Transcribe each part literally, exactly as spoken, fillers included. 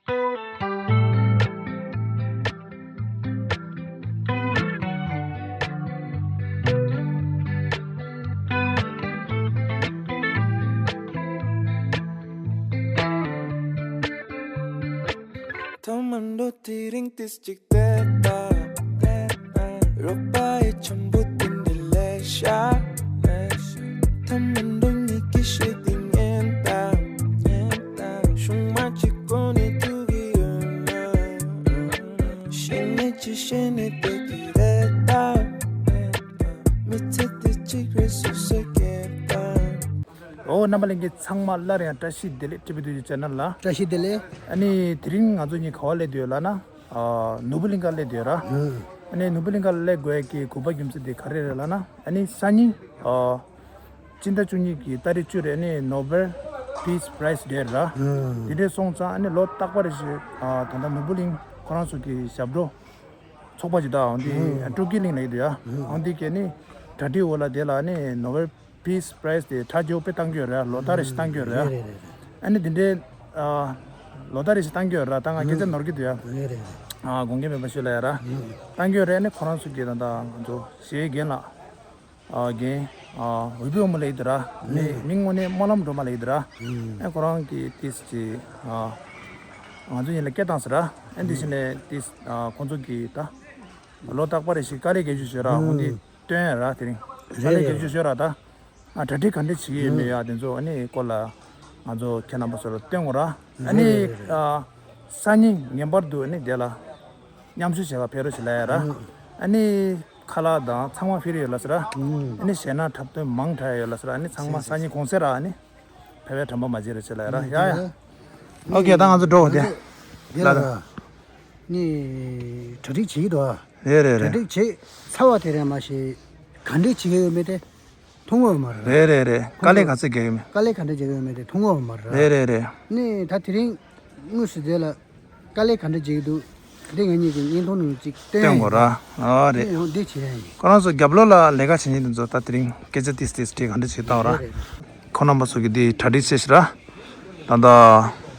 ཐ་མ་འགྲོ་དེ་རིང་ཏིས་ཅིག་བལྟས་ད། རོགས་པ་ཡི་ཆམ་བུ་དེ་འདྲ་ལས་ཤ། ཐ་མ་འགྲོ་མི་གི་ཤེས་དེ་ཉན་ད། ཤུང་མ་གཅིག་གོ་ནས་ཐུག་གི་ཡོད་ན། ཤེས་ནས་ཅི་ཤེས་ནས་བསྡད་ཀྱི་རེད་ད། མི་ཚེ་དེ་གཅིག་རེད་སོ་སོ་སྐྱེལ་ད། ཨོ་རྣམ་པ་ལྷན་རྒྱས་ཚང་མ་སླར་ཡང་བཀྲ་ཤིས་བདེ་ལེགས། ཊི་བི་ཊུ་ཡུ་ཆེ་ནལ་ལ། བཀྲ་ཤིས་བདེ་ལེགས། ཨ་ནི་དེ་རིང་ང་ཚོ་གཉིས་ག་བ་སླེབས་བསྡད་ཡོད་ལབ་ན། ཨ་ནོར་བུ་གླིང་ཁ་སླེབས་བསྡད་ཡོད་ར། ཨ་ནི་ནོར་བུ་གླིང་ཁ་སླེབས་དགོས་ཀྱི་དགོས་པ་རྒྱུ་མཚན་དེ་ག་རེ་རེད་ལབ་ན། ཨ་ནི་སང་ཉིན་ཨ་སྤྱི་ཟླ་བཅུ་གཉིས་ཀྱི་ཏ་རིག་བཅུ་རེད། ཨ་ནི་ནོ་བེལ་པིས་པ་རའེ་སི་ཌེ་ར། དེ་འདྲས་སོང་ཙང་ཨ་ནི་ལོ་རྟག་པར་རེ་བཞིན་ཨ་ད་ལྟ་ནོར་བུ་གླིང་ཁོ་རང་ཚོ་གི་ཞབས་བྲོ་ཚོགས་པ་ཅིག་དང་འདི་ཨ་སྤྲོ་སྐྱིད་གླིང་ལ་ཡོད་དུ་ཡ། འོང་འདི་གས་ནི་གྲ་སྒྲིག་འོག་ལ་དེ་ལ་ནི་ནོ་བེལ་པིས་པ་རའེ་སི་དེ་གྲ་རྒྱས་པོ་དཔེ་བཏང་གི་ཡོད་རེད། ལོ་ལྟར་རེ་བཞིན་བཏང་གི་ཡོད་རེད། རེད་རེད་རེད། ཨ་ནི་འདི་འདྲའི་ཨ་ལོ་ལྟར་རེ་བཞིན་བཏང་གི་ཡོད་རེད། ད་ང་སྐད་ཆ་ནོར་གི་འདུག་ཡ། རེད་རེད་རེད། ཨ་དགོངས་འགལ་མེད་པ་ཞུ་ལ་ཡ་ར། བཏང་གི་ཡོད་རེད། ཨ་ནི་ཁོ་རང་ཚོ་གི་ད་ལྟ་ང་ཚོ་གཞས་རྒན་ལགས། ཨ་རྒན་ཨ་འོས་བུ་འོས་མོ་ལ་ཡོད་དུ་ར། མི་མི་དངོས་གནས་སྨོན་ལམ་སྒྲོལ་མ་ལ་ཡོད་དུ་ར། ཨ་ཁོ་རང་གི་ཏིས་ཅི་ཨ་ང་ཚོ་ཡིན་ལ་སྐད་བཏང་ཟེར་ར། ཨ་འདི་བཞིན་ནས་ཏིས་ཨ་ཁོང་ཚོ་གི་ད་ལོ་རྟག་པར་རེ་ཞིག་དཀའ་ལས་རྒྱག་རྒྱུ་ཞོར་ར། འོ་འདི་སྟོན་ཡ་ར། དེ་རིང་དཀའ་ལས་རྒྱག་རྒྱུ་ཞོར་ར། ད་ཨ་གྲ་སྒྲིག་ག་འདྲ་བྱེད་ཀྱི་ཡོད་མེད་ཡ་དེ་ཚོ་ཨ་ནི་སྐོར་ལ་ང་ཚོ་ཁྱེད་རྣམ་པ་ཚོ་ལ་སྟོན་དགོས་ར། ཨ་ནི་ཨ་སང་ཉིན་ངེས་པར་དུ་ཨ་ནི་དེ་ལ་མཉམ་ཞུགས་བྱེད་ག་ཕེབས་རོགས་བྱེད་ལ་ཡ་ར། ཨ་ནི་ཁ་ལག་དང་ཚང་མ་ཕེབས་ཡོད་ལ་ཟེར་ར། ཨ་ནི་ཞེ་ན་འཁྲབ་སྟོན་མང་དྲགས་ཡོད་ལ་ཟེར་ར། ཨ་ནི་ཚང་མ་སང་ཉིན་གུང་སེང་ར་ཨ་ནི་ཕེབས་པའི་དྲན་པ་མ་བརྗེད་རོགས་བྱེད་ལ་ཡ་ར། ཡ་ཡ། ཨོ་ཁེ། ད་ང་ཚོ་འགྲོ་དེ། ལ་ད་ནི་གྲ་སྒྲིག་བྱེད་ཀྱི་འདུག་ཨ། རེད་རེད་རེད། གྲ་སྒྲིག་བྱེད་ཚར་བ་དེ་རེད་མ་གཞི་ག་འདྲས་བྱེད་ཀྱི་ཡོད་མེད་དེ་མཐོང་གི་ཡོད་མ་རེད། རེད་རེད་རེད། དཀའ་ལས་ག་ཚོད་རྒྱག་ཡོད་མེད། དཀའ་ལས་ག་འདྲས་རྒྱག་ཡོད་མེད་དེ་མཐོང་གི་ཡོད་མ་རེད། རེད་རེད་རེད། ནི་ད་དེ་རིང་དངོས་སུ་དེ་ལ་དཀའ་ལས་ག་འདྲས་རྒྱག་གི་འདུག་དེ་ང་གཉིས་ཀྱི་བརྙན་ཐུང་ནང་ཅིག་སྟོན་དགོས་ར། ཨ་རེད། ཡང་འདི་བྱེད་ཡ་ཡིན། ཁོ་རང་ཚོ་རྒྱབ་ལོགས་ལ་ལས་ཀ་བྱེད་མཁན་དེ་ཚོ་ད་དེ་རིང་སྐད་ཆ་ཏིས་ཏིས་དྲིས་ག་འདྲས་བྱེད་བཏང་ར། རེད་རེད། ཁོང་རྣམ་པ་ཚོ་གིས་འདི་གྲ་སྒྲིག་བྱས་ཤག་ར། ད་ལྟ་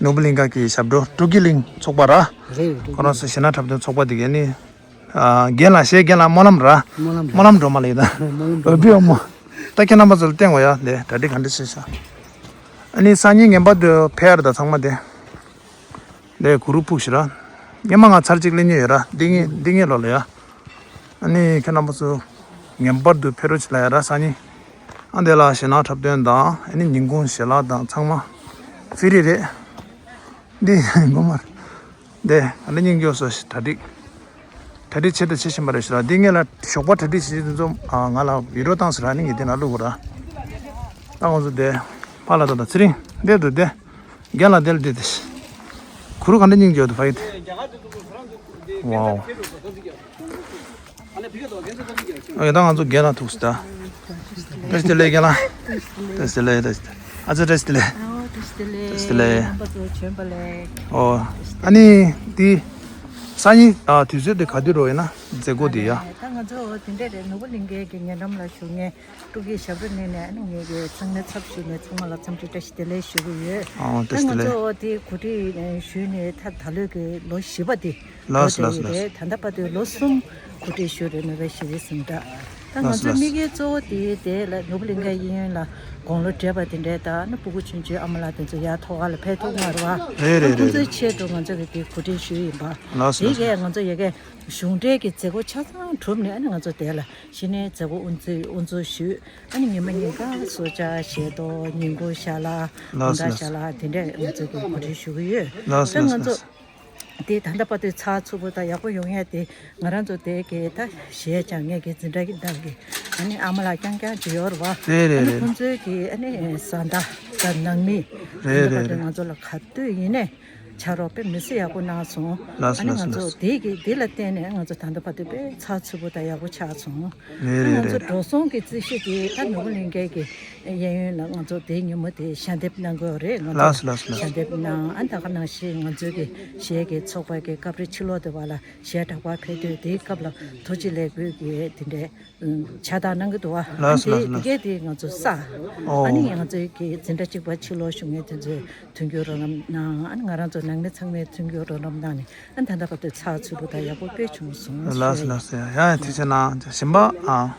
ནོར་བུ་གླིང་ཁ་གི་ཞབས་བྲོ་སྤྲོ་སྐྱིད་གླིང་ཚོགས་པ་ར། རེད་རེད། ཁོ་རང་ཚོ་ཞེ་ན་འཁྲབ་སྟོན་ཚོགས་པ་དེ་གས་ནི། ཨ་རྒན་ལགས་གཞས་རྒན་ལགས་སྨོན་ལམ་ར། སྨོན་ལམ་ར། སྨོན་ལམ་སྒྲོལ་མ་ལགས་ཡིན་ད། སྨོན་ལམ་སྒྲོལ་མ། འོས་བུ་འོས་མོ། ད་ཁྱེད་རྣམ་པ་ཚོ་ལ་བསྟན་དགོས་ཡ་དེ་གྲ་སྒྲིག་ག་འདྲས་བྱས་ཤག་ཨ་ནི་སང་ཉིན་ངེས་པར་དུ་ཕེབས་ཡ་རེད་ད་ཚང་མ་དེ། དེ་གུ་རུ་ཕུག་ཤི་ར། སྔོན་མ་ང་ཚར་གཅིག་སླེབས་མྱོང་ཡོད་ར། འདི་ངེད་འདི་ངེད་ལོ་ལ་ཡ། ཨ་ནི་ཁྱེད་རྣམ་པ་ཚོ་ངེས་པར་དུ་ཕེབས་རོགས་བྱེད་ལ་ཡ་ར་སང་ཉིན། ཨ་འདི་ལ་ཞེ་ན་འཁྲབ་སྟོན་དང་ཨ་ནི་ཉིན་གུང་ཞལ་ལག་དང་ཚང་མ་ཧྥི་རི་རེད། འདི་ངོ་མ་རེད། འདི་ཨ་ནི་སྙིང་རྗེ་སོ་ཞེ་གྲ་སྒྲིག་གྲ་སྒྲིག་བྱེད་དང་བྱེད་བཞིན་པ་རེད་ཤི་ར། འདི་ངེད་ལ་ཞོགས་པ་གྲ་སྒྲིག་བྱེད་དུས་ཚོ་ང་ལ་བི་ཌིའོ་བཏང་ཟེར་ར། ཨ་ནི་ངས་འདི་ན་བླུག་གོ་ར། ད་ང་ཚོ་འདི་ཕར་ལ་ད་ད་ཚེ་རིང་འདི་འདུག་འདི། རྒན་ལགས་དེ་ལ་བསྡད་དེ། གུ་རུ་ག་འདྲ་སྙིང་རྗེ་འདུག་ཕ་གི་དེ། ཝའོ། ཨོ་ཡ་ད་ང་ཚོ་རྒན་ལགས་ཐུག་སོང་ད། བཀྲ་ཤིས་བདེ་ལེགས་རྒན་ལགས། བཀྲ་ཤིས་བདེ་ལེགས། ཨ་ཚོ་བཀྲ་ཤིས་བདེ་ལེགས། ཨོ་བཀྲ་ཤིས་བདེ་ལེགས། བཀྲ་ཤིས་བདེ་ལེགས། རྣམ་པ་ཚོ་བྱོན་པ་ལེགས། ཨོ། ཨ་ནི་དེ། སང་ཉིན་ཨ་དུས་ཚོད་དེ་ག་དུས་རོ་ཡིན་ན་མཛད་སྒོ་དེ་ཡ། ད་ང་ཚོ་དེ་འདྲ་རེད། ནོར་བུ་གླིང་ཁའི་གི་ཉེ་འགྲམ་ལ་བཞུགས་མཁན། སྤྲོ་སྐྱིད་ཞབས་བྲོ་གླིང་ནས་ཨ་ནི་ངེད་ཀྱི་ཚང་མའི་ཚབ་ཞུས་ནས་ཚང་མ་ལ་འཚམས་འདྲི་བཀྲ་ཤིས་བདེ་ལེགས་ཞུ་གི་ཡོད། ཨོ་ད་བཀྲ་ཤིས་བདེ་ལེགས། ང་ཚོ་དེ་གོ་སྒྲིག་ཞུས་ནས་ད་ད་ལོའི་གི་ལོ་བཞི་པ་དེ་ལོ་ལགས་སོ་དེ་ལགས་སོ་ཡིན་ལགས་སོ། རེད། ད་ལྟ་བར་དུ་ལོ་གསུམ་གོ་སྒྲིག་ཞུས་རེད། ནོ་བེལ་ཞི་བདེའི་གཟེངས་རྟགས། ད་ང་ལགས་སོ་ཚོའི་ལགས་དམིགས་ཡུལ་གཙོ་བོ་དེ་དེ་ལ་ནོར་བུ་གླིང་ཁའི་གཡས་གཡོན་ལ་དགུང་ལོ་བགྲེས་པ་དེ་འདྲའི་ད་ནི་སྤུ་གུ་ཆུང་ཆུང་ཨ་མ་ལགས་དེ་ཚོ་ཡར་ཐོག་ཁ་ལ་ཕེབས་ཐུབ་མ་རེད་བ། རེད་རེད་ཁོང་ཚོའི་རེད། ཆེད་དུ་ང་ཚོ་གི་དེ་གོ་སྒྲིག་ཞུས་ཡིན་པ། ལགས་སོ་དེ་ལགས་སོ་གས་ང་ཚོ་ཡ་གས་གཞུང་འབྲེལ་གྱི་མཛད་སྒོ་ཆ་ཚང་གྲུབ་ནས་ཨ་ནི་ང་ཚོ་དེ་ལ་གཞི་ནས་མཛད་སྒོ་དབུ་འཛུགས་དབུ་འཛུགས་ཞུས། ཨ་ནི་ཉི་མ་ཉིན་གང་གསོལ་ཇ་བཞེས་ཏོ་ཉིན་གུང་ཞལ་ལག་དགོང་དག་ཞལ་ལག་དེ་འདྲས་ང་ཚོ་གི་གོ་སྒྲིག་ཞུ་གི་ཡོད། ལགས་སོ་ད་ང་ཚོ་ལགས་སོ། དེ་ད་ལྟ་བར་དུ་ཚགས་ཚུད་པོ་དང་ཡག་པོ་ཡོང་ཡ་དེ་ང་རང་ཚོ་དེ་གའི་ད་གཞས་སྦྱང་མཁན་གྱི་འཛིན་གྲྭ་གི་ནང་གི་ཨ་ནི་ཨ་མ་ལགས་རྐྱང་རྐྱང་ཅིག་ཡོད་རེད་བ། རེད་རེད་ཨ་ནི་རེད། ཁོང་ཚོའི་གི་ཨ་ནི་བཟའ་ཟླ་དང་ནང་མི་རེད་ད་ལྟ་བར་དུ་རེད་རེད། ང་ཚོ་ལ་ག་དུས་ཡིན་ནའི་ཕྱག་རོགས་དཔེ་མི་སྲིད་ཡག་པོ་གནང་སོང་། ལགས་སོ་ཨ་ནི་ལགས་སོ་ང་ཚོ་ལགས་སོ། དེ་གི་དེ་ལ་བརྟེན་ནས་ང་ཚོ་ད་ལྟ་བར་དུ་དཔེ་ཚགས་ཚུད་པོ་དང་ཡག་པོ་ཆགས་སོང་། རེད་ཨ་རེད་ང་ཚོ་རེད་རེད། འགྲོ་སོང་གི་རྩིས་གཞི་དེ་ད་ནོར་བུ་གླིང་ཁའི་གི་གཡས་གཡོན་ལ་ང་ཚོ་དེའི་ཉིན་མོ་དེ་ཞལ་འདེབས་གནང་གི་ཡོད་རེད། ང་ལགས་སོ་ཚོ་ལགས་སོ་ལགས་སོ། ཞལ་འདེབས་གནང་ཨ་ད་ག་ནང་བཞིན་ང་ཚོའི་གི་གཞས་ཀྱི་ཚོགས་པ་གི་སྐབས་རེ་ཕྱི་ལོགས་དེ་བ་ལ་གཞས་གྲགས་པ་ཕེབས་དུས་དེའི་སྐབས་ལ་ཐུགས་རྗེ་ལེགས་འབུལ་གི་དེ་འདྲའི་ཕྱག་རྟགས་གནང་གི་འདུག་བ། ལགས་སོ་ཨ་ནི་ལགས་སོ་དེ་ལགས་སོ། གས་དེ་ང་ཚོ་ས་ཨོ། ཨ་ནི་ང་ཚོའི་གི་འཛིན་གྲྭ་གཅིག་པ་ཕྱི་ལོགས་བཞུགས་མཁན་དེ་ཚོས་མཐུན་འགྱུར་རོགས་རམ་གནང་ཨ་ནི་ང་རང་ཚོ་ ནང་མི་ཚང་མས་མཐུན་འགྱུར་རོགས་རམ་གནང་ནས་ཨ་ད་ལྟ་བར་དུ་ཚགས་ཚུད་པོ་དང་ཡག་པོ་དཔེ་བྱུང་སོང་ལགས་སོ་ཞུ་ཡ་ལགས་སོ་ཡ་ཡ་ཐུགས་རྗེ་གནང་། གཞན་པ་ཨ།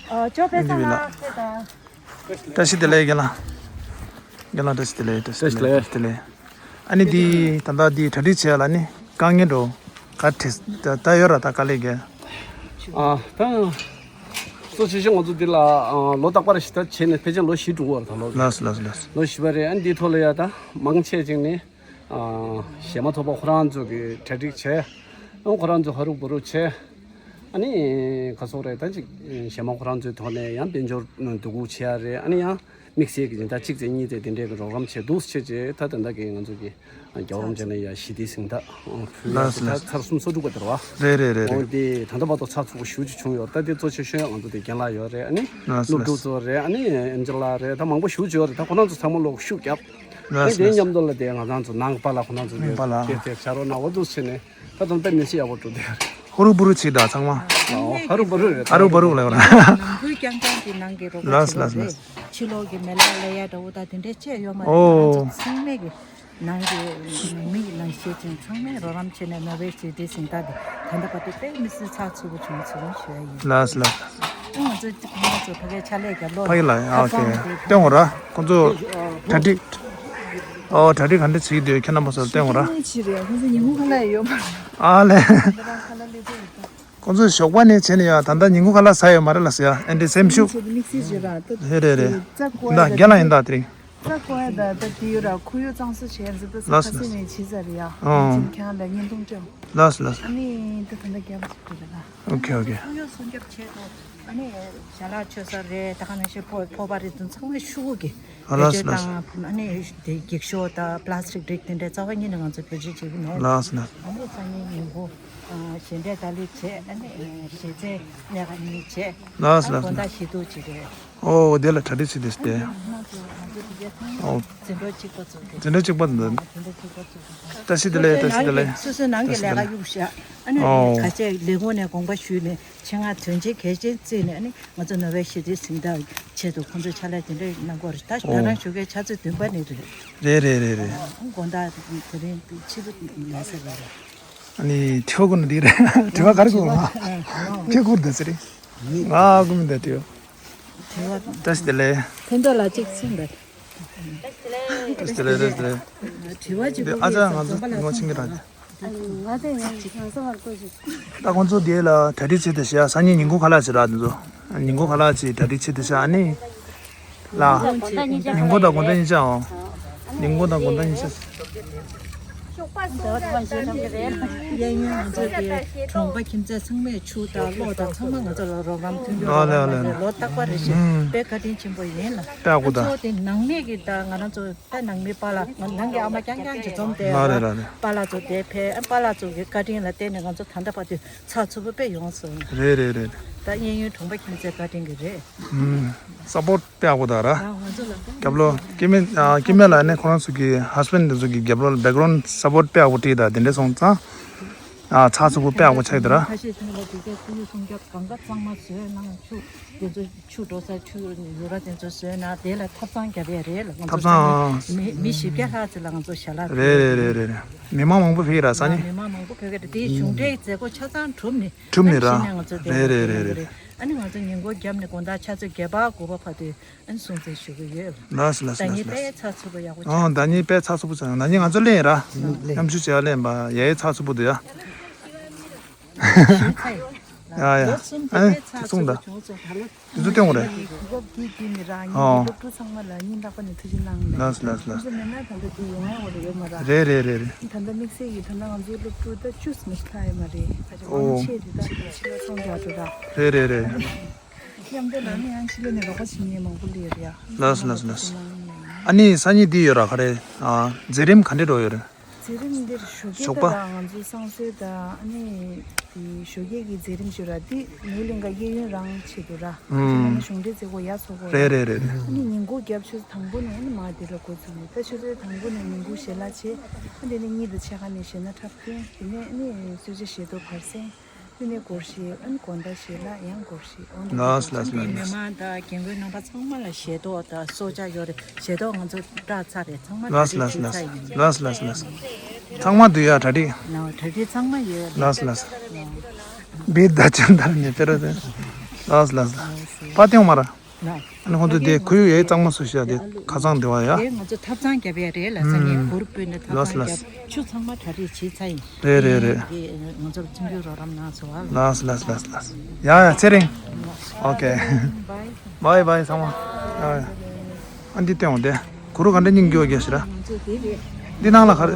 ཨ་ཅོ་པེ་ས་ལགས་ཁྱེད་དང་། བཀྲ་ཤིས་བདེ་ལེགས་རྒན་ལགས། རྒན་ལགས་བཀྲ་ཤིས་བདེ་ལེགས། བཀྲ་ཤིས་བདེ་ལེགས། བཀྲ་ཤིས་བདེ་ལེགས། ཨ་ནི་འདི་ད་ལྟ་འདི་གྲ་སྒྲིག་བྱས་ལ་ནི་དཀའ་ངལ་འགྲོ་ག་དྲི་ད་ད་ཡོད་ར་ད་དཀའ་ལས་རྒན། ཨ་ད་གཙོ་ཆེ་ཤོས་ང་ཚོ་འདི་ལ་ཨ་ལོ་རྟག་པར་ཞིག་ད་བྱས་ནས་ཕལ་ཆེར་ལོ་བཞི་འགྲོ་བར་ད་ལོ། ལགས་སོ་ལགས་སོ་ལགས་སོ། ལོ་བཞི་པ་རེད། ཨ་ནི་འདིའི་ཐོག་ལ་ཡ་ད་མང་ཆེ་ཅིག་ནི་ཨ་གཞས་མ་ཚོགས་པ་ཁོ་རང་ཚོ་གི་གྲ་སྒྲིག་བྱས། ཨ་ཁོ་རང་ཚོ་ཧ་རུ་བུ་རུ་བྱས། ཨ་ནི་ག་སོག་རེད་ད་ཅིག་གཞས་མ་ཁོ་རང་ཚོའི་ཐོག་ནས་ཡང་དཔལ་འབྱོར་འདུ་འགོད་བྱེད་ཡ་རེད། ཨ་ནི་ཡང་དམིགས་བསལ་གྱི་སྦྱིན་བདག་གཅིག་ཙམ་གཉིས་ཙམ་དེ་འདྲས་ཀྱི་རོགས་རམ་བྱས་འདུག་བྱས་རྗེས་ད་དེ་འདྲ་གི་ང་ཚོ་གི་རྒྱལ་བ་རིན་པོ་ཆེ་ནས་ཡ་ཞི་བདེའི་གཟེངས་རྟགས་ཕུལ་ཡ་ལགས་སོ་ལགས་སོ། ཚར་གསུམ་སོ་དྲུག་པ་དེ་རེད་བ། རེད་རེད་རེད་རེད། འོ་དེ་ད་ལྟ་བར་དུ་ཚགས་ཚུད་པོ་ཞེ་པོ་ཅིག་བྱུང་ཡོད། ད་དེ་གཙོ་ཆེ་ཤོས་ང་ཚོ་དེ་རྒན་ལགས་ཡོད་རེད། ཨ་ནི་ལགས་སོ་སློབ་ཕྲུག་ལགས་སོ། ཚོ་རེད། ཨ་ནི་ཨེམ་ཆི་ལགས་རེད། ད་མང་པོ་ཞེ་པོ་ཅིག་ཡོད་རེད། ད་ཁོ་རང་ཚོ་ཚང་མ་ལོག་ཤུགས་རྒྱབ། ལགས་ཨ་སོ་དེའི་ལགས་སོ། མཉམ་དུ་ལ་དེ་ང་རང་ཚོ་ནང་པ་ལ་ཁོ་རང་ཚོ་ནང་པ་ལ་དེ་དེ་བྱ་རོགས་ནང་འོ་འདུག་བྱས་ནས་ད་དུང་ད་མི་ཚེ་ཡག་པོ་འགྲོ་བསྡད་ཡོད་རེད། ཧུ་རུ་བུ་རུ་བྱེད་ད་ཚང་མ། ཨོ་ཧ་རུ་བ་རུ་རེད། ཧ་རུ་བ་རུ་ལབ་ར། ནང་ཁུལ་རྐྱང་རྐྱང་གི་ནང་གི་རོགས་པ་ལགས་བྱེད་སོ་ལགས་སོ། རེད། ཕྱི་ལོགས་ཀྱི་མེ་ལག་ལས་ཡ་འདྲ་བོ་དང་དེ་འདྲས་བཅས་ཡོད་མ་རེད། ཨོ། ང་ཚོ་ཚང་མས་ཀྱི་ནང་གི་མི་ཡི་ནང་ཤེས་ཅན་ཚང་མས་རོགས་རམ་བྱས་ནས་ནོ་བེལ་ཞི་བདེའི་གཟེངས་རྟགས་དེ་ད་ལྟ་བར་དུ་དཔེ་མི་སྲིད་ཚགས་ཚུད་པོ་བྱུང་ཚུལ་ཞུ་ཡ་ཡིན། ལགས་སོ་ལགས་སོ། ང་ཚོ་ང་ཚོ་ཕ་གིའི་ཕྱག་ལས་རྒྱབ་ལོག་ཕ་གི་ལ་ཡ་ཨོ་ཁེ་སྟོན་འོ་ར། ཁོང་ཚོ་གྲ་སྒྲིག་ཨོ་གྲ་སྒྲིག་ག་འདྲ་བྱེད་ཀྱི་འདུག་ཁྱེད་རྣམ་པ་ཚོར་སྟོན་འོ་ར། ཅི་རེད། ཁོང་ཚོ་ཉིན་གུང་ཁ་ལག་ཡོད་མ་རེད། ཨ་ལས། ཁོང་ཚོ་ཞོགས་པ་ནས་བྱས་ནས་ཡ་ད་ལྟ་ཉིན་གུང་ཁ་ལག་ཟ་ཡོད་མ་རེད་ལགས་སོ་ཡ། ཨེ་འདྲའི་སེམས་ཤུགས། ཆེད་དུ་དམིགས་བསལ་བྱས་ར་ད་རེད་རེད་རེད། རྩ་བཀོག་ཡ་ད་རྒན་ལགས་ཡིན་ད་དེ་རིང་། རྩ་བཀོག་ཡ་ད་ད་དེ་ཡོད་ར། ཁོར་ཡུག་གཙང་བཟོ་བྱས་ཡ་ཚོ་ད་ས་ལགས་སོ་ཁ་སེ་ལགས་ནས་བྱས་ཚར་རེད་ཡ། ཨང་། ཁྱིམ་ཁྱང་ལ་བརྙན་ཐུང་སྤྲད། ལགས་སོ་ལགས་སོ། ཨ་ནི་ད་ད་ལྟ་རྒྱབ་ཅིག་རེད་ལ། ཨོ་ཁེ་ཨོ་ཁེ། ཁོར་ཡུག་སྲུང་སྐྱོབ་ཆེད་དུ་ཨ་ནི་ཞལ་ལག་མཆོད་ས་རེད། ད་ག་ནང་བཞིན་ཕོ་ཕོར་པ་རེད་དུ་ཚང་མ་ཤུ་གུ་གི་ཨ་ལགས་སོ་ལགས་སོ། དང་ཨ་ནི་དེ་འགྱིག་ཤོག་དང་པ་ལ་སི་ཊིག་བྲིག་དེ་འདྲའི་རྩ་བ་ཉིད་ནས་ང་ཚོ་བེད་སྤྱོད་བྱེད་ཀྱི་མེད། ལགས་སོ་ལགས་སོ། ཨ་ནི་སང་ཉིན་ཉིན་གུང་ཞལ་འབྲས་ད་ལི་བྱས། ཨ་ནི་ཞལ་རྩེ་སྣེ་ཁ་གཉིས་བྱས། ལགས་སོ་ཨ་ལགས་སོ། དགོང་དག་བཞི་དུ་ཅིག་རེད། ཨོ་དེ་ལ་གྲ་སྒྲིག་བྱེད་དེ་སྟེ། ཨོ་འཛིན་གྲོགས་གཅིག་པ་ཚོ་དེ། འཛིན་གྲོགས་གཅིག་པ་འདི། འཛིན་གྲོགས་གཅིག་པ་ཚོ། བཀྲ་ཤིས་བདེ་ལེགས། བཀྲ་ཤིས་བདེ་ལེགས། སོ་སོའི་ནང་གི་ལས་ཀ་གཡུག་བཞག་ཨ་ནི་ཨོ་ག་ཚད་ལས་ཁུངས་ནས་དགོངས་པ་ཞུས་ནས་ཆེད་མངགས་དོན་ཆེན་གལ་ཆེན་བརྩིས་ནས་ཨ་ནི་ང་ཚོ་ནོ་བེལ་ཞི་བདེའི་གཟེངས་རྟགས་ཆེད་དུ་ཁོང་ཚོས་ཕྱག་ལས་དེ་འདྲ་གནང་གི་ཡོད་རེད། ད་ད་ཨོ་རང་ཞོགས་ཀའི་ཆུ་ཚོད་བདུན་པ་ནས་རེད། རེད་རེད་རེད་རེད། དགོང་དག་དེ་རིང་ཕྱི་དྲོ་ཡིན་ས་རེད། ཨ་ནི་དྲི་བ་ཁུར་ན་འདི་རེད། དྲི་བ་ག་རེ་ཁུར་ང་། དྲི་བ་ཁུར་འདི་ཚེ་རེད། ང་ཨ་ཁུ་མི་འདི་དྲི་བ། དྲི་བ། བཀྲ་ཤིས་བདེ་ལེགས། ཕན་ཐོགས་ལ་གཅིག་ཚིག་འདི། བཀྲ་ཤིས་བདེ་ལེགས། བཀྲ་ཤིས་བདེ་ལེགས། དྲི་བ་གཅིག་དེ་ཨ་ཅག་ང་ཚོ་ངོ་ཆེན་གྱི་ར། ང་དེ་ཡང་ཞིག་ང་ཚོ་བར་བཀོད་ཞིག་ད་ཁོང་ཚོ་དེ་ལ་གྲ་སྒྲིག་བྱེད་དེ་བྱ། སང་ཉིན་ཉིན་གུང་ཁ་ལག་བྱེད་ར་དེ་ཚོ། ཉིན་གུང་ཁ་ལག་བྱེད་གྲ་སྒྲིག་བྱེད་དེ་བྱ་ཨ་ནི། ལ། ཉིན་གུང་དང་དགོང་དག་གཉིས་ཆ་འོ། ཉིན་གུང་དང་དགོང་དག་གཉིས་ཆ། གཡས་གཡོན་ང་ཚོ་གི་གྲོང་པ་ཁྱིམ་མཚེས་ཚང་མས་ཆུ་དང་གློག་དང་ཚང་མ་ང་ཚོ་ལ་རོགས་རམ་མཐུན་འགྱུར་ཨ་ལེ་ཨ་ལེ་ཨ་ལེ། ལོ་རྟག་པར་རེ་བཞིན་ཨུམ། དཔེ་བཀའ་དྲིན་ཆེན་པོ་ཡིན་ལ། དཔེ་ཡག་པོ་ད། ང་ཚོ་དེ་ནང་མི་གི་ད་ང་རང་ཚོ་ད་ནང་མི་པཱ་ལགས་ང་ནང་གི་ཨ་མ་རྐྱང་རྐྱང་གི་འཛོམས་ཏེ་ལ་རེད་ལ་རེད། པཱ་ལགས་ཚོ་དེ་ཕེབས། ཨ་པཱ་ལགས་ཚོ་གི་བཀའ་དྲིན་ལ་བརྟེན་ནས་ང་ཚོ་ད་ལྟ་བར་དུ་ཚགས་ཚུད་པོ་དཔེ་ཡོང་སོང་། རེད་རེད་རེད། ད་གཡས་གཡོན་གྲོང་པ་ཁྱིམ་མཚེས་བཀའ་དྲིན་གི་རེད། ཨུམ། སཔོརྚ་དཔེ་ཡག་པོ་དང་ར། རྒྱབ་ལོགས་སྐྱེ་དམན་ཨ་སྐྱེ་དམན་ལ་ནི་ཁོ་རང་ཚོ་གི་ཧ་སི་བེན་ཌི་འདི་ཚོ་གི་རྒྱབ་ལོགས་ལ་བེག་གྷ་རའུན་ཌི་སཔོརྚ་དཔེ་ཡག་པོ་བྲིས་དང་དེ་འདྲས་སོང་ཙང་། ཨ་ཚགས་ཚུད་པོ་དཔེ་ཡག་པོ་ཆགས་ཀྱི་འདུག་ར། ཁ་ཤས་ཚུན་ལ་དུས་ཚོད་ཁོར་ཡུག་སྲུང་སྐྱོབ་གང་ག་གཙང་མ་བཟོས་གནང་། ཆུ་དེ་ཚོ་ཆུ་འགྲོ་ས་ཆུ་ཡུར་བ་དེ་ཚོ་བཟོས་གནང་། དེ་ལ་ཐབ་ཚང་རྒྱབ་ཡས་རེད་ལ་ང་ཚོ་ཐབ་ཚང་ཚང་མ་མི་མི་བཞི་བརྒྱ་ལྷག་ཙམ་ལ་ང་ཚོ་ཞལ་ལག་རེད་རེད་རེད་རེད་རེད། མི་མང་མང་པོ་ཕེབས་ཀྱི་ར་སང་ཉིན། མི་མང་མང་པོ་ཕེབས་ཀྱི་རེད། དེའི་གཞུང་འབྲེལ་མཛད་སྒོ་ཆ་ཚང་གྲུབ་ནས། གྲུབ་ནས་ར། ང་ཚོ་དེ་རེད་རེད་རེད་རེད། ཨ་ནི་ང་ཚོ་ཉིན་གུང་རྒྱབ་ནས་དགོང་དག་ཆུ་ཚོད་བརྒྱད་པ་དགུ་པ་བར་དུ་ཨ་ནི་སྲུང་བརྩི་ཞུ་གི་ཡོད། ལགས་སོ་ལགས་སོ་ཟླ་ཉིན་ལགས་དཔེ་ཚགས་ཚུད་པོ་ཡག་པོ་ཆགས། ཨང་ཟླ་ཉིན་དཔེ་ཚགས་ཚུད་པོ་ཆགས། ཟླ་ཉིན་ང་ཚོ་ལེན་ར། མཉམ་ཞུགས་བྱེད་ཡ་ལེན་པ་ཡ་ཡི་ཚགས་ཚུད་པོ་འདུག་ཡ། ཡ་ཡ། ཨ་ནི་ཐུགས་སུན་ད། འདི་ཚོ་སྟོན་དགོས་རེད། གོ་སྐབས་འདི་བརྒྱུད་ནས་ར་ངའི་ཨོ། སློབ་ཕྲུག་ཚང་མ་ལ་སྙིང་ཐག་པ་ནས་ཐུགས་རྗེ་གནང་ལགས། ལགས་ལགས་ལགས། ཁོང་ཚོ་མེད་ན་ད་ལྟ་འདི་ཡོང་ཡ་འོ་རེ་ཡོད་མ་ར། རེད་རེད་རེད་རེད། ད་ལྟ་དམིགས་བསལ་གྱིས་ད་ལྟ་ང་ཚོའི་སློབ་ཕྲུག་ད་བཅུ་ཙམ་ཞིག་ལྷག་ཡོད་མ་རེད། ཨོ། ཆེ་དེ་ད་ཕྱི་ལོགས་ཚོང་རྒྱག་འགྲོ་ར། རེད་རེད་རེད། མཉམ་དུ་ལ་ནི་ཡང་ཕྱི་ལོགས་ནས་རོགས་པ་བྱེད་མཁན་མང་པོ་སླེབས་ཡོད་རེད་ཡ། ལགས་ལགས་ལགས། ཨ་ནི་སང་ཉིན་འདི་ཡོད་ར་ག་རེ། ཨ་མཛད་རིམ་ག་འདྲས་འགྲོ་ཡོད་རེད། མཛད་རིམ་འདིར་ཞོགས་ཀས་ཞོགས་པ། ད་ང་ཚོའི་བསང་གསོལ་དང་ཨ་ནི་དེ་ཞོགས་ཀས་ཀྱི་མཛད་རིམ་ཞུ་ར་འདི་ནོར་གླིང་ག་གཡས་གཡོན་རང་ཆེད་དུ་ར། ཨུམ། ང་ཚོ་གཞུང་འབྲེལ་མཛད་སྒོ་ཡ་ཚོགས་གོ་རེད་རེད་རེད་རེད། ཨ་ནི་ཉིན་གུང་རྒྱབ་ཆུ་ཚོད་དང་པོ་ནས་ཨ་ནི་མ་དེ་ལ་འགོ་ཚུགས་ནས་ད་ཆུ་ཚོད་དང་པོ་ནས་ཉིན་གུང་ཞལ་ལག་བྱས། ཨ་དེ་ནས་གཉིས་དང་ཕྱེད་ཀ་ནས་གཞས་སྣ་འཁྲབ་སྟོན། དེ་ནས་ཨ་ནི་གསོལ་ཇ་བཞེས་ཐོག་བར་གསེང་། དེ་ནས་སྒོར་གཞས། ཨ་ནི་དགོང་དག་ཞལ་ལག་ཡང་སྒོར་གཞས། འོ་འདི་ལགས་ལགས་ལགས། མི་མང་དང་རྒན་རྒོན་རྣམ་པ་ཚང་མ་ལ་ཞལ་ཏོག་དང་གསོལ་ཇ་ཡོད་རེད། ཞལ་ཏོག་ང་ཚོ་བཀྲ་ཚར་རེད། ཚང་མ་ལགས་ལགས་ལགས་ལགས། ལགས་ལགས་ལགས། ཚང་མ་འདུག་ཡ། གྲ་སྒྲིག་ནའོ། གྲ་སྒྲིག་ཚང་མ་ཡོད། ལགས་སོ་ལགས་སོ། བིར་ད་ཅན་དར་ནས་དཔེ་རོ་དེ། ལགས་སོ་ལགས་སོ། ཕ་ཏེ་མ་ར། ལགས། ཨ་ནི་ཁོང་ཚོ་དེ་ཁོར་ཡུག་ཡས་གཙང་མ་བཟོ་ཤག་དེ་ཁ་ཚང་དེ་བ་ཡ། དེ་ང་ཚོ་ཐབ་ཚང་རྒྱབ་ཡ་རེད་ལ། སང་ཉིན་གུར་སྤོས་ནས་ཐབ་ཚང་རྒྱབ། ཆུ་ཚང་མ་གྲ་སྒྲིག་བྱས་ཚར་ཡིན། རེད་རེད་རེད། དེ་ང་ཚོར་མཐུན་འགྱུར་རོགས་རམ་གནང་སོང་ཨ། ལགས་ལགས་ལགས་ལགས། ཡ་ཡ་ཚེ་རིང་། ཨོ་ཀེ། བའི་བའི་ཚང་མ། ཡ་ཡ། ཨ་འདི་སྟོན་འོང་དེ། གུ་རུ་ག་འདྲ་སྙིང་རྒྱུ་བ་རྒྱ་ཞིག་ར། འདི་ནང་ལ་ག་རེ།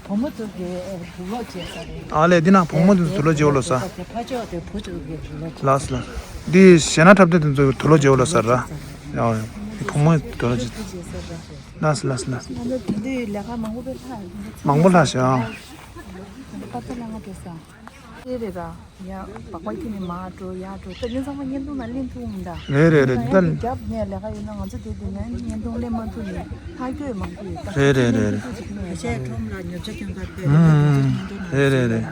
བུ་མོ་ཚོ་གི་དུག་ལོག་བྱེད་ས་རེད། ཨ་ལས་འདི་ནང་བུ་མོ་དེ་ཚོ་དུག་ལོག་བྱེད་འོ་ལོ་ས། ཕ་ཕ་ཕྱོགས་དེ་བུ་ཚོ་གི་དུག་ལོག་བྱེད། ལགས་ལགས། འདི་ཞེ་ན་འཁྲབ་སྟོན་དེ་ཚོ་གི་དུག་ལོག་བྱེད་འོ་ལོ་ས་ར། ཡ་ཡ། འདི་བུ་མོ་དུག་ལོག་བྱེད། ལགས་ལགས་ལགས། ང་ཚོ་དེ་འདྲའི་ལས་ཀ་མང་པོ་དཔེ་ལྷག་མང་པོ་ལྷག་ཤག་ཨ། པ་ཏ་ལ་ང་དེ་ས། ཨེ་རེད་ར། ཡ། སྦག་སྦག་ཁྱེར་ནས་མར་འགྲོ་ཡར་འགྲོ། ད་ནི་ཚང་མ་བརྙན་ཐུང་ནང་ལེན་ཐུབ་མི་འདུག་རེད་རེད་རེད། ད་ད་རྒྱབ་ནས་ལས་ཀ་ཡོད་ན་ང་ཚོ་དེ་དེ་ནས་བརྙན་ཐུང་ལེན་མ་ཐུབ་ནས་ལྷག་རྒྱུ་མང་པོ་ཡོད་ད། རེད་རེད་རེད་རེད། ཁ་ཤས་ཁྲོམ་ལ་ཉོ་ཆ་སྐྱོན་ཁ་དཔེ་རེད་ད། དེ་ཚོ་བརྙན་ཐུང་ནང་རེད་རེད་རེད།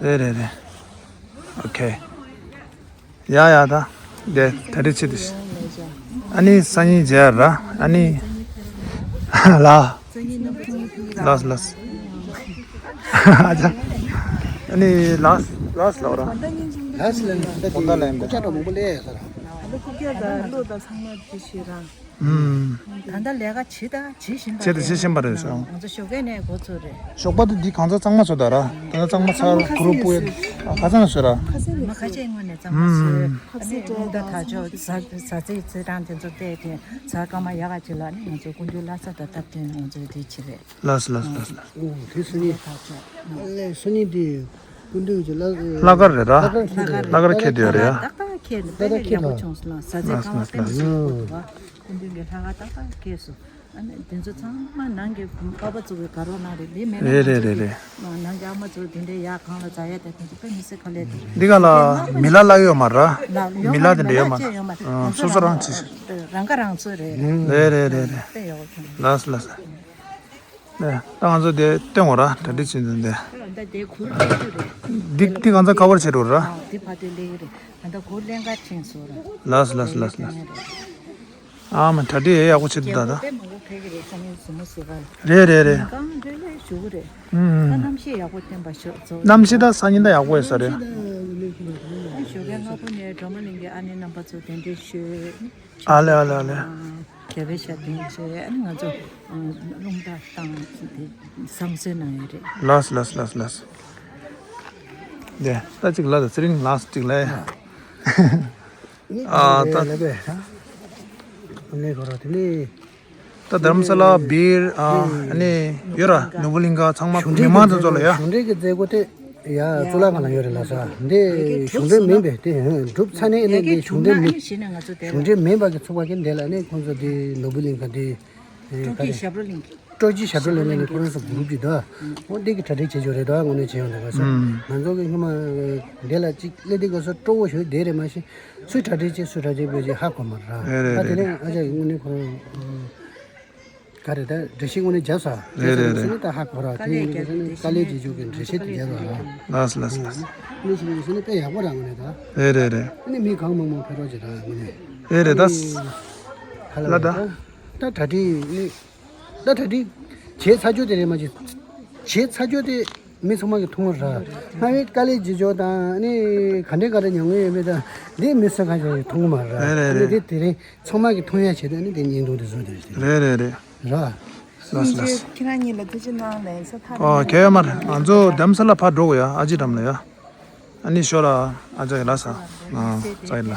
རེད་རེད་རེད། ཨོ་ཁེ། ཡ་ཡ་ད། དེ་ད་རེ་ཆེ་དུ་ཤི། ཨ་ནི་སང་ཉིན་མཇལ་ར། ཨ་ནི། ལ། ལགས་ལགས། ཨ་ཅག་ཨ་ནི་ལགས་ལགས་ལགས་ར། ལགས་ལགས་ལགས། ད་གོང་ད་ལ་ཡིན་པ། ཀུ་ཀྱ་འདྲ་མང་པོ་ལས་ཡ་ས་ར། ཨ་ལོ་ཀུ་ཀྱ་ད་ལོ་ད་ཚང་མ་དེ་ཤེས་ར། ཨུམ། ད་ལྟ་ལས་ཀ་བྱེད་ད་བྱེད་བཞིན་པ་བྱེད་དང་བྱེད་བཞིན་པ་རེད་སོང་། ང་ཚོ་ཞོགས་ཀས་ནས་འགོ་ཚུགས་རེད། ཞོགས་པ་དེ་འདི་གང་ཚ་གཙང་མ་བཟོ་ད་ར། ད་ལྟ་གཙང་མ་ཚ་གུ་རུ་པུ་ཡ་ཁ་སང་བཟོས་ར། མ་ཁ་ཤས་སྔོན་ནས་གཙང་མ་བཟོས། ཨ་ནི་རླུང་རྟ་དར་ལྕོག་ཟ་ཟ་ཚིག་ཚེ་རང་དེ་ཚོ་བལྟས་ཏེ་ཟ་སྐར་མ་ཡག་ག་ཅིག་ལ་ནི་ང་ཚོ་སྐུ་མདུན་བླ་གཟའ་དང་སྟབས་བསྟུན་ང་ཚོ་དེ་བྱེད་རེད། ལགས་སོ་ལགས་སོ་ལགས་སོ། ཨོ་དེ་སང་ཉིན། དར་ལྕོག་ཨ་ལས་སང་ཉིན་དེ་སྐུ་མདུན་གྱི་བླ་བླ་གར་རེད་ར། བླ་གར་རེད། བླ་གར་ཁྱེར་དུ་ཡོད་རེད་ཡ། ཏག་ཏག་ཁྱེར་ནས་དཔེ་ཡག་པོ་བྱུང་སོང་ལ། ཟ་ཚེ་ལགས་སོ་ཁང་བ་ལགས་སོ་དཔེ་མི་སྲིད་པོ་འདུག་བ། སྐུ་མདུན་གྱི་ལྷ་ཁང་ཏག་ཏག་ཁེལ་སོང་། ཨ་ནི་དེ་ཚོ་ཚང་མ་ནང་གི་པ་པ་ཚོ་གི་དགའ་རོགས་གནང་རེད། འདི་མེད་ན་རེད་རེད་རེད་རེད། ང་ཚོ་གི་ནང་གི་ཨ་མ་ཚོ་དེ་འདྲའི་ཡག་གང་ལ་འཛའ་ཡ་དེ་ཚོ་དཔེ་མི་སྲིད་དཀའ་ལས་འདུག་འདི་ག་ལ་མི་ལ་བརླག་ཡོད་མ་ར། ལ་ཡོད་མི་ལ་མ་དེ་འདྲ་ཡོད་མ་རེད། ཡོད་མ་རེད། ང་ཚོ་སོ་སོ་རང་བྱེད། རང་ཁ་རང་གསོ་རེད། རེད་རེད་རེད་རེད། དཔེ་ཡག་པོ་བྱུང་། ལགས་སོ་ལགས་སོ། ནས་ད་ང་ཚོ་དེ་སྟོན་འོ་ར། གྲ་སྒྲིག་བྱེད་འདུག་འདི། ད་དེ་གུར་ཁྱེར་རྒྱུ་རེད། འདི་འདི་གང་ཚ་ཀ་བར་བྱེད་འགྲོ་ར། ཨ་འདི་ཕ་དེ་ལེགས་རེད། ད་ལྟ་གུར་ལེན་ག་ཕྱིན་སོང་ར། ལགས་སོ་ལགས་སོ་ལགས་སོ་ལགས་སོ། ཨ་མ་གྲ་སྒྲིག་ཡག་པོ་བྱེད་འདུག་ད་ད། དཔེ་མང་པོ་ཕེབས་ཀྱི་རེད། སང་ཉིན་གཟིགས་མོ་བཟོ་ག་ལ། རེད་རེད་རེད། ཉིན་གང་འདྲ་ལས་བཞུགས་ཀྱི་རེད། ཨུམ། ད་གནམ་གཤིས་ཡག་པོ་བསྟན་པ་ཤོག་ཚོ། གནམ་གཤིས་ད་སང་ཉིན་ད་ཡག་པོ་ཡོད་ས་རེད། ཨ་ཞོགས་ཀས་སྔ་པོ་ནས་སྒྲོལ་མ་གླིང་གི་ཨ་ནེ་རྣམ་པ་ཚོ་གདན་འདྲེན་ཞུས། ཨ་ལེ་ཨ་ལེ་ཨ་ལེ། རྒྱལ་བའི་ཞབས་བརྟན་བྱས། ཨ་ནི་ང་ཚོ་རླུང་རྟ་བཏང་དེ་བསམ་ཚུལ་གནང་ཡོད་རེད། ལགས་སོ་ལགས་སོ་ལགས་སོ་ལགས་སོ། ལགས་ད་ཅིག་ལགས་ད་ཚེ་རིང་ལགས་ཅིག་ལགས། ཨ་ད། ལགས་པས། ཨ་ནི་ཁོ་ར་དེ་ནི། ད་དྷ་རམ་ས་ལ་བིར་ཨ་ནི་ཡོད་ར་ནོར་བུ་གླིང་ག་ཚང་མ་མི་མང་དེ་ཚོ་ལ་ཡ། གཞུང་འབྲེལ་གྱི་མཛད་སྒོ་དེ་ཡ་གཙུག་ལག་ཁང་ལ་ཡོད་རེད་ལགས་སོ། འདི་གཞུང་འབྲེལ་མིན་པས་དེ་གྲུབ་ཚར་ནས་ཨ་ནི་འདི་གཞུང་འབྲེལ་མིན། གཞུང་འབྲེལ་མིན་པ་གི་ཚོགས་པ་གི་འདི་ལ་ནི་ཁོང་ཚོ་འདི་ནོར་བུ་གླིང་ག་འདི་ཨ་ཀ་རེ། ཞབས་བྲོ་གླིང་གི། སྤྲོ་སྐྱིད་ཞབས་བྲོ་གླིང་ནས་ཁོ་རང་ཚོ་གུ་རུབ་ཀྱི་འདུག་འོ་འདི་གི་གྲ་སྒྲིག་བྱེད་ཆོག་རེད་འདུག་དངོས་གནས་བྱེད་ཡོང་འདུག་ག་སོ། ང་ཚོ་གི་སྔོན་མ་འདི་ལ་གཅིག་སླེབས་དུས་ག་སོ་སྤྲོ་བོ་ཞིག་བསྡད་རེད། མ་གཞི་སུས་གྲ་སྒྲིག་བྱེད་སུས་གྲ་སྒྲིག་དགོས་ཅེས་ཧ་གོ་མ་རེད། རེད་རེད་ད་དེ་རེད། ནས་ཨ་ཅག་གི་དངོས་གནས་ཁོ་རང་ག་རེ་ད་འགྲེལ་བཤད་དངོས་གནས་རྒྱབ་ས་རེད་རེད་རེད། ནི་ད་ཧ་གོ་ར། དེ་ཡིན་དུས་ནི་དཀའ་ལས་རྒྱག་རྒྱུ་གི་འགྲེལ་བཤད་དེ་རྒྱབ་ར། ལགས་སོ་ལགས་སོ་ལགས་སོ། ནི་ཞིག་ཡིན་ཟེར་ནི་དཔེ་ཡག་པོ་ར་དངོས་གནས་ད། རེད་རེད་རེད། ནི་མི་གང་མང་མང་ཕེབས་རོགས་བྱེད་ར་དངོས་གནས། རེད་རེད་ད། ཧ་ལ་ལ་ད། ད་གྲ་སྒྲིག་ནི། ད་གྲ་སྒྲིག་བྱས་ཚར་རྒྱུ་དེ་རེད། མ་གཞི་བྱས་ཚར་རྒྱུ་དེ་མི་ཚང་མ་གིས་མཐོང་བ་ར། སྔ་བའི་དཀའ་ལས་བརྒྱབ་ཕྱོགས་དང་ནི་ག་འདྲའི་ག་འདྲ་མྱོང་མྱོང་ཡོད་མེད་དང་འདི་མི་སུ་གང་ཞིག་མཐོང་གི་མ་རེད། རེད་རེད་ནི་རེད། དེ་དེ་རིང་ཚང་མ་གིས་མཐོང་ཡ་བྱས་ཏེ་ནི་དེ་བརྙན་ཐུང་དེ་བཟོས་དེ་རེད། རེད་རེད་རེད། ར། ལགས་སོ་ལགས་སོ། ཁྱེད་རང་གཉིས་ལ་ཐུགས་རྗེ་གནང་ལན་ས་ཐག་ཨོ་རིང་ཁྱེད་མར་ང་ཚོ་དྷ་རམ་ས་ལ་ཕར་འགྲོ་དགོས་ཡ། ཨ་ཅེ་འགྲམ་ལ་ཡ། ཨ་ནི་ཤོ་ལ་ཨ་ཅག་ཡ་ལ་ས། ཨ་ཙ་ཡ་ལ།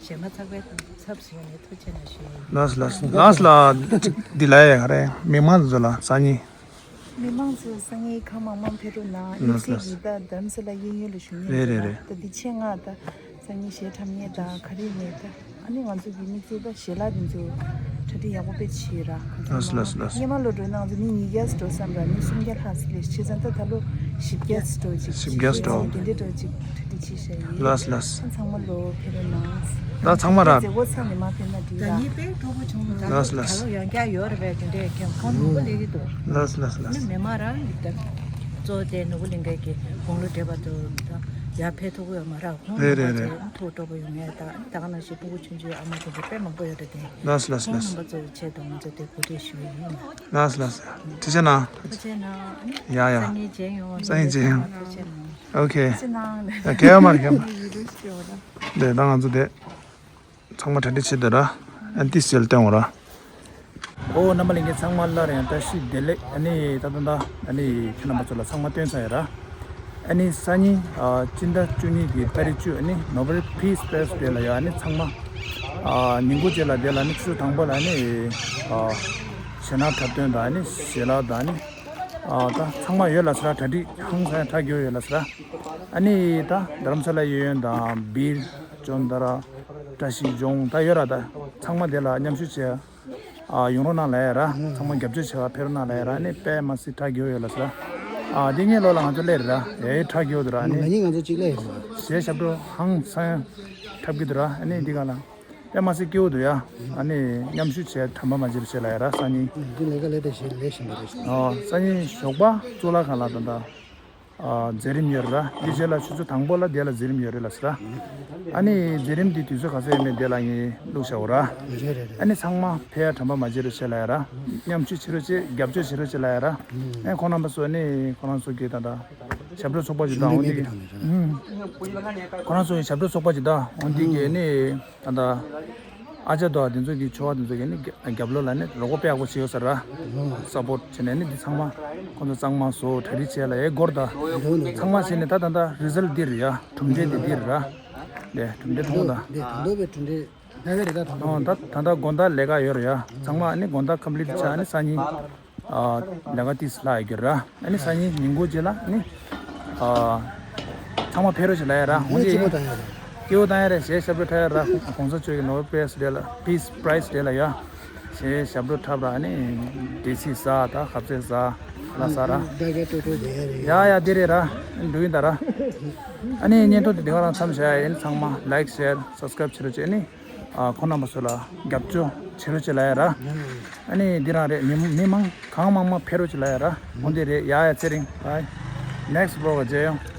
ཞེ་མ་ཚགས་པའི་ཚབ་ཞུས་ནས་ཐུགས་རྗེ་གནང་ཞུ་ཡ་ཡིན། ལགས་སོ་ལགས་སོ། ལགས་སོ་ལགས། ཅིག་འདི་ལ་ཡ་ག་རེ་མི་མང་ཚོ་ལ་སང་ཉིན། མི་མང་ཚོ་སང་ཉིན་ཁ་མང་མང་ཕེབས་རོགས་གནང་། དམིགས་བསལ་གྱིས་ད་དྷ་རམ་ས་ལ་གཡས་གཡོན་ལ་བཞུགས་མཁན་རེད་རེད་རེད། ད་འདི་ཕྱེད་ང་ད་སང་ཉིན་གཞས་འཁྲབ་མཁན་དང་ག་རེ་མེད་ད། ཨ་ནི་ང་ཚོ་གི་དམིགས་བསལ་ད་ཞལ་ལག་དེ་ཚོ་གྲ་སྒྲིག་ཡག་པོ་དཔེ་བྱས་ར། ལགས་སོ་ལགས་སོ་ལགས་སོ། སྔོན་མ་ལོ་འགྲོ་ན་ང་ཚོ་མི་ཉིས་བརྒྱ་ཙམ་འགྲོ་བསམ་ར། མི་སུམ་བརྒྱ་ལྷག་ཙམ་སླེབས། བྱས་ཙང་ད་ད་ལོ་བཞི་བརྒྱ་ཙམ་འགྲོ་ཅིག་བཞི་བརྒྱ་ཙམ་འགྲོ། དེ་འདྲའི་འགྲོ་ཅིག་གྲ་སྒྲིག་བྱས་བཞག་ཡིན། ལགས་སོ་ལགས་སོ། ཚང་མ་ལོ་ཕེབས་རོགས་གནང་། ད་ཚང་མ་ར། མཛད་སྒོ་ཚང་ནས་མ་ཕེབས་ན་འགྲིག་ར། ད་ངའི་དཔེ་སྤྲོ་པོ་བྱུང་། ད་ལགས་སོ་ལགས་ད་སོ། ལོ་ཡང་བསྐྱར་ཡོད་རེད་པས། དེ་འདྲའི་ཁྱེད་ཁོང་མང་པོ་སླེབས་ཀྱི་འདུག་ལགས་སོ་ལགས་སོ་ལགས་སོ། ནི་མི་མང་རང་གི་ད་གཙོ་བོ་དེ་ནོར་བུ་གླིང་གའི་གི་དགུང་ལོ་བགྲེས་པ་ཚོ་ད། ཡར་ཕེབས་ཐུབ་ཀྱི་ཡོད་མ་རེད། ཁོང་རྣམ་པ་ཚོ་ཐུགས་སྤྲོ་པོ་ཡོང་ངེས། ད་ད་ག་ནང་བཞིན་སྤུ་གུ་ཆུང་ཆུང་ཨ་མ་དེ་ཚོ་དཔེ་མང་པོ་ཡོད་རེད་དེ། ལགས་སོ་ལགས་སོ་ཁོང་ལགས་སོ། རྣམ་པ་ཚོ་ཆེད་དུ་ང་ཚོ་དེ་གོ་སྒྲིག་ཞུ་ཡི་ཡིན། ལགས་སོ་ལགས་སོ། ཐུགས་རྗེ་གནང་། ཐུགས་རྗེ་གནང་། ཡ་ཡ། སང་ཉིན་མཇལ་ཡོང་། སང་ཉིན་མཇལ་ཡོང་། ཐུགས་རྗེ་གནང་། ཨོ་ཁེ། ཐུགས་རྗེ་གནང་། ཡ་གལ་མ་རེད་གལ་མ་རེད། དེ་ད་ང་ཚོ་དེ། ཚང་མ་གྲ་སྒྲིག་བྱེད་དུས་ར། ཨན་ཏི་སེལ་སྟོན་འོང་ར། ཨོ་རྣམ་པ་ལྷན་རྒྱས་ཚང་མ་སླར་ཡང་བཀྲ་ཤིས་བདེ་ལེགས། ཨ་ནི་ད་ད་ད་ཨ་ནི་ཁྱེད་རྣམ་པ་ཚོ་ལ་ཚང་མ་སྟོན་ཚར་ཡོད་ར། ཨ་ནི་སང་ཉིན་ཨ་སྤྱི་ཟླ་བཅུ་གཉིས་ཀྱི་ཏ་རིག་བཅུ། ཨ་ནི་ནོ་བེལ་པིས་པི་རེ་སི་ཌེ་ལ་ཡ། ཨ་ནི་ཚང་མ་ཨ་ཉིན་གུང་རྗེས་ལ་དེ་ལ་ཨ་ནི་ཆུ་ཚོད་དང་པོ་ལ་ཨ་ནི་ཨ་གཞས་སྣ་འཁྲབ་སྟོན་དང་། ཨ་ནི་ཞལ་ལག་དང་། ཨ་ནི་ཨ་ད་ཚང་མ་ཡོད་ལ་ཟེར་ར། གྲ་སྒྲིག་ཧང་སང་ཡ་ཁྲ་རྒྱུ་ཡོད་ལ་ཟེར་ར། ཨ་ནི་ད་རྡ་རམ་ས་ལ་གཡས་གཡོན་དང་སྦིར་ཅོན་ད་ར། བཀྲ་ཤིས་ལྗོངས་ད་ཡོད་ར། ད་ཚང་མ་དེ་ལ་མཉམ་ཞུགས་བྱས་ཨ་ཡོང་རོགས་གནང་ལབ་ཡ་ར། ཚང་མ་རྒྱབ་སྐྱོར་བྱེད་པར་ཕེབས་རོགས་གནང་ལབ་ཡ་ར། ཨ་ནི་དཔེ་མ་སྲིད་ཁྲ་རྒྱག་ཡོད་ལ་ཟེར་ར། ཨ་དེ་ངའི་ལོ་ལ་ང་ཚོ་སླེབས་རེད་ར། ཡ་ཡི་ཁྲ་རྒྱག་འདུག་ར། ཨ་ང་ནི་གཉིས་ང་ཚོ་གཅིག་སླེབས་ཡོད་ར། གཞས་ཞབས་བྲོ་ཧང་སང་འཁྲབ་ཀྱི་འདུག་ར། ཨ་ནི་འདི་ག་ལ་དཔེ་མ་སྲིད་སྐྱིད་པོ་འདུག་ཡ། ཨ་ནི་མཉམ་ཞུགས་བྱས་དྲན་པ་མ་བརྗེད་པ་བྱེད་ལབ་ཡ་ར། སང་ཉིན་འདི་ལས་ཀ་ལས་དེ་བཞིན་ལས་བཞིན་པ་རེད། ཨ་སང་ཉིན་ཞོགས་པ་གཙུག་ལག་ཁང་ལ་ད་ལྟ། ཨ་མཛད་རིམ་ཡོད་རེད་ར། འདི་རྗེས་ལ་ཆུ་ཚོད་དང་པོ་ལ་དེ་ལ་མཛད་རིམ་ཡོད་རེད་ལ་ཟེར་ར། ཨ་ནི་མཛད་རིམ་འདི་དུས་ཚོད་ག་ཚོད་ཡོད་མེད་དེ་ལ་ངས་བླུགས་བཞག་ཡོད་ར། རེད་རེད་རེད། ཨ་ནི་ཚང་མ་ཕེབས་ཡ་དྲན་པ་མ་བརྗེད་རོགས་བྱེད་ལབ་ཡ་ར། མཉམ་ཞུགས་བྱེད་རོགས་བྱེད། རྒྱབ་སྐྱོར་བྱེད་རོགས་བྱེད་ལབ་ཡ་ར། ཨ་ཁོང་རྣམ་པ་ཚོ་ནི་ཁོ་རང་ཚོ་གི་ད་ལྟ་ཞབས་བྲོ་ཚོགས་པ་ཞིག་དང་འོང་འདི་གི། ཁོ་རང་ཚོ་གི་ཞབས་བྲོ་ཚོགས་པ་ཞིག་དང་འོང་འདི་གི་ནི། ད་ལྟ་ཨ་ཅག་དོ་དེ་ཚོ་གི་ཆོ་བ་དེ་ཚོ་གི་ནི་རྒྱབ་ལོགས་ལ་ནི་རོགས་པ་དཔེ་ཡག་པོ་བྱེད་ཡོད་ས་ར། སཔོར་ཊི་བྱས་ནས་ནི་འདི་ཚང་མ་ཁོང་ཚོ་གཙང་མ་བཟོ་གྲ་སྒྲིག་བྱས་ལ་ཡའི་སྐོར་དང་། ཚང་མ་བྱས་ནས་ད་ད་ལྟ་རི་ཛལ་ཊི་འདི་རེད་ཡ། གྲུབ་འབྲས་འདི་འདི་རེད་ར། ལས་གྲུབ་འབྲས་མཐོང་དང་། འདི་ད་ལྟ་བའི་གྲུབ་འབྲས་ད་ག་རེད། ད་ད་ལྟ་ད་ད་ལྟ་དགོང་དག་ལས་ཀ་ཡོད་རེད་ཡ། ཚང་མ་ནི་དགོང་དག་ཀམ་པི་ལིཊ་བྱས་ནི་སང་ཉིན། ཨ་ལས་ཀ་ཏིས་ལྷག་ཡོད་ར། ཨ་ནི་སང་ཉིན་ཉིན་གུང་རྗེས་ལ་ནི་ཨ་ཚང་མ་ཕེབས་རོགས་ཞེས་ལབ་ཡ་ར། འོང་རྗེས་སྐྱིད་པོ་བཏང་ཡ་ར། སྐྱིད་པོ་བཏང་ཡ་ར། གཞས་ཞབས་བྲོ་འཁྲབ་ཡ་ར། གོང་ས་མཆོག་གི་ནོ་བེལ་པི་རེ་སི་ཌེ་ལ་པིས་པི་རེ་སི་ཌེ་ལ་ཡ། གཞས་ཞབས་བྲོ་འཁྲབ་ར། ཨ་ནི་འབྲས་སིལ་ཟ་དང་ཁ་ཟས་ཟ་ལ་ཟ་ར། ད་ག་ཏོ་ཏོ་བྱེད་ཡ་རེད། ཡ་ཡ་འདི་རེད་ར། འགྲོ་ཡིན་ད་ར། ཨ་ནི་བརྙན་ཐུང་འདི་འདི་ག་རང་མཚམས་བཞག་ཡ་ཡིན། ཚང་མ་ལའིཀ་ཤེར་སབ་སི་ཀ་རེབ་བྱེད་རོགས་བྱེད། ཨ་ནི། ཨ་ཁོང་རྣམ་པ་ཚོ་ལ་རྒྱབ་སྐྱོར་བྱེད་རོགས་བྱེད་ལབ་ཡ་ར། ཨ་ནི་འདི་རང་རེད། མི་མི་མང་གང་མང་མང་ཕེབས་རོགས་བྱེད་ལབ་ཡ་ར། འོ་འདི་རེད། ཡ་ཡ་ཚེ་རིང་། བྷའི། ནེག་སི་ཊི་བི་ལོག་ལ་མཇལ་ཡོང་།